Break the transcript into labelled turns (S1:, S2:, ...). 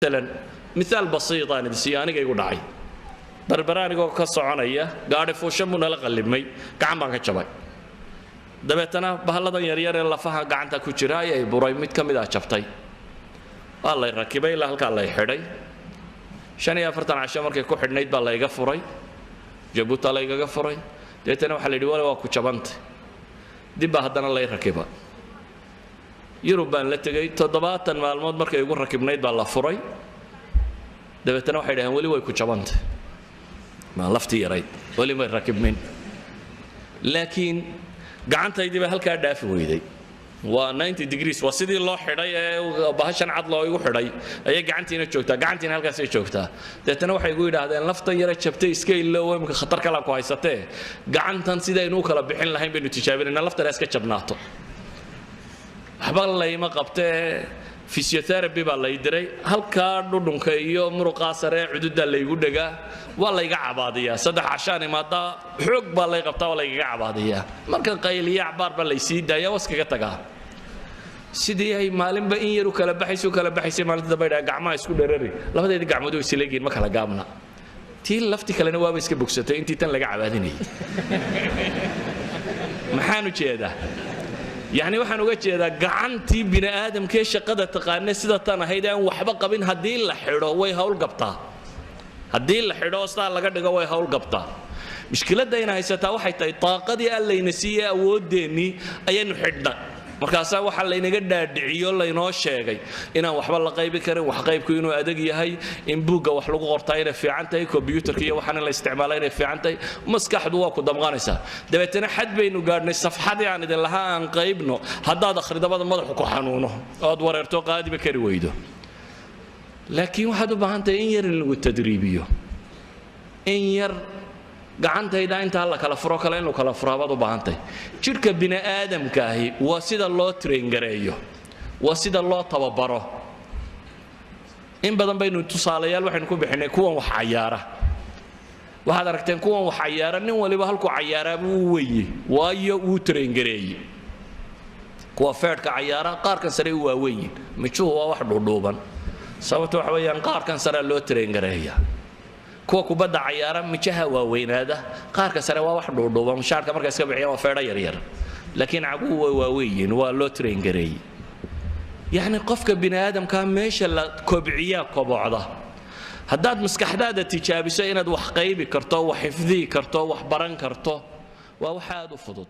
S1: Maalan, miaal basiit aan idin siiyo. Aniga igu dhacay Berbera anigoo ka soconaya, gaadhi fuushan buu nala qallimay, gacan baan ka jabay. Dabeetana bahalladan yaryar ee lafaha gacanta ku jira ayay buray, mid ka mid ah jabtay. Waa lay rakibay, ilaa halkaa lay xidhay. 45 casho markay ku xidhnayd baa layga furay, Jabuuta laygaga furay. Dabeetana waxaa la yidhi, wale waa ku jabantay. Dib baa haddana lay rakiba, Yurub baan la tegey. 70 maalmood markay igu rakibnayd baa la furay. Dabeetana waxay dhaheen, weli way ku jabantay, maa laftii yarayd weli may rakibmin. Laakiin gacantaydii baa halkaa dhaafi weyday. Waa 90 degrees, waa sidii loo xidhay ee bahashan cad loo igu xidhay ayay gacantiina joogtaa, gacantiina halkaasay joogtaa. Deetana waxay igu yidhaahdeen, laftan yara jabtay iska iloow, imika khatar kalaa ku haysatee, gacantan sidaynu u kala bixin lahayn baynu tijaabinayna, laftan iska jabnaato. Waxba layma qabtee, physiotherapy baa lay diray. Halkaa dhudhunka iyo muruqaa sare ee cududaa laygu dhegaa, waa layga cabaadiyaa. 3 cashaan imaadaa, xoog baa lay qabtaa, waa laygaga cabaadiyaa. Marka qayliya acbaar baa laysii daaya, waa iskaga tagaa. Sidii ay maalinba in yar u kala baxaysa u kala baxaysay, maalinta dambe dhaa gacmaha isku dherari, labadeedii gacmood way isleegiin, ma kala gaabna. Tii lafti kalena waaba iska bogsatay intii tan laga cabaadinayay. Maxaan u jeedaa? Yacni waxaan uga jeedaa, gacantii bini aadamkee shaqada taqaane sida tan ahayd aan waxba qabin, haddii la xidho way howlgabtaa. Haddii la xidho oo sidaa laga dhigo, way howlgabtaa. Mushkiladayna haysataa waxay tahay, taaqadii Allayna siiyey, awoodeennii ayaynu xidhna. Markaasaa waxaa laynaga dhaadhiciyo, laynoo sheegay inaan waxba la qaybi karin, wax qaybku inuu adag yahay, in buugga wax lagu qortaa inay fiican tahay, kombyuutarka iyo waxaan in la isticmaala inay fiican tahay. Maskaxdu waa ku damqanaysaa. Dabeetana xad baynu gaadhnay safxadii aan idin lahaa aan qaybno, haddaad akhridabada madaxu ku xanuuno ood wareerto, qaadiba kari weydo. Laakiin waxaad u baahan tahay in yar in lagu tadriibiyo, in yar gacantayda intaa la kala furo kale in la kala furaa baad u baahantahay. Jidhka bini aadamka ahi waa sida loo train gareeyo, waa sida loo tababaro. In badan baynu tusaalayaal waxaynu ku bixinay kuwan wax cayaara. Waxaad aragteen kuwan wax cayaara, nin waliba halkuu cayaaraabuu u wenye, waayo wuu train gareeyey. Kuwa feedhka cayaara qaarkan sare u waaweyn, mijuhu waa wax dhuudhuuban. Sababta waxa weeyaan, qaarkan sarea loo train gareeya. Kuwa kubadda cayaara mijaha waaweynaada, qaarka sare waa wax dhuudhuuban. Shaarka marka iska bixiyaan waa feedho yaryar, laakiin caguhu way waaweyn, waa loo train gareeyey. Yacni qofka bini aadamkaa meesha la kobciyaa kobocda. Haddaad maskaxdaada tijaabiso inaad wax qaybi karto, wax xifdiyi karto, wax baran karto, waa wax aad u fudud.